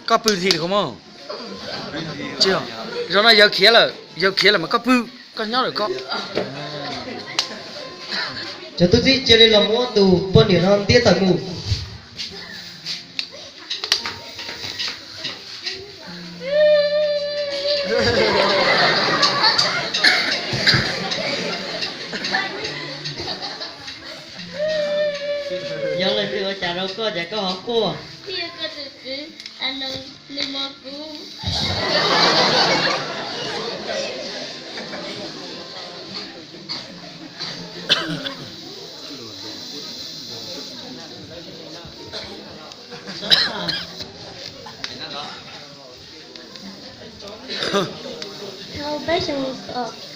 Koj pw thiab koj mog. Tsis yog, zaum no yawg khiav lawm, yawg khiav lawm mas koj pw, koj nyob lawm koj. Cov tub txib cia li los muab tus poj niam no ntiab tawm mus. Yog leej twg ua cas rau koj ces koj ho quaj. Thau peb xyoos os.